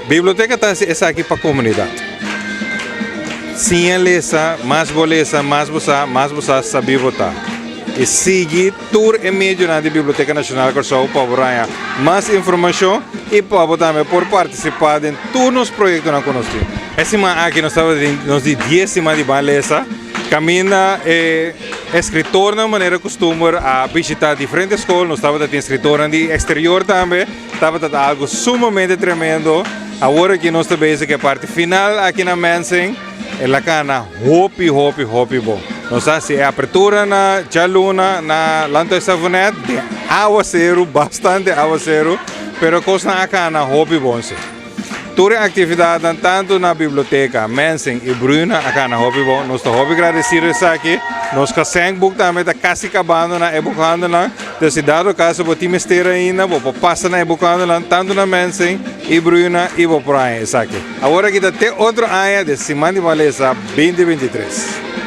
Biblioteka ta hasi esaki pa komunidat. Siña lesa, mas bo lesa, mas bo sa, mas bo sa sabí bo ta. I sigui tur e medionan di Biblioteka Nashonal Kòrsou pa bo haña mas informashon i pa bo tambe por partisipá den tur nos proyektonan ku nos tin. E siman aki nos tabata den nos di dies siman di Ban Lesa, kaminda e eskritornan manera kustumber a bishitá diferente skol. Nos tabata tin eskritornan di eksterior tambe. Tabata ta algo sumamente tremendo. Awor aki nos ta bezig ku e parti final aki na Mensing. El a kana hopi hopi hopi bon. Nos a hasi e apertura na djaluna na Landhuis Savonet den awaseru, bastante awaseru, pero kosnan a kana hopi bon si. Tur e aktividatnan tantu na biblioteka, Mensing i Bruna a kana hopi bon. Nos ta hopi gradesido esaki. Nos geschenkboek tambe ta kasi kabando na e boekhandelnan. Entonces si dado kaso bo tin mester ainda bo por pasa na e boekhandelnan tantu na Mensing i Bruna i bo por haña esaki. Awor aki ta te otro aña den Siman di Malesa 2023.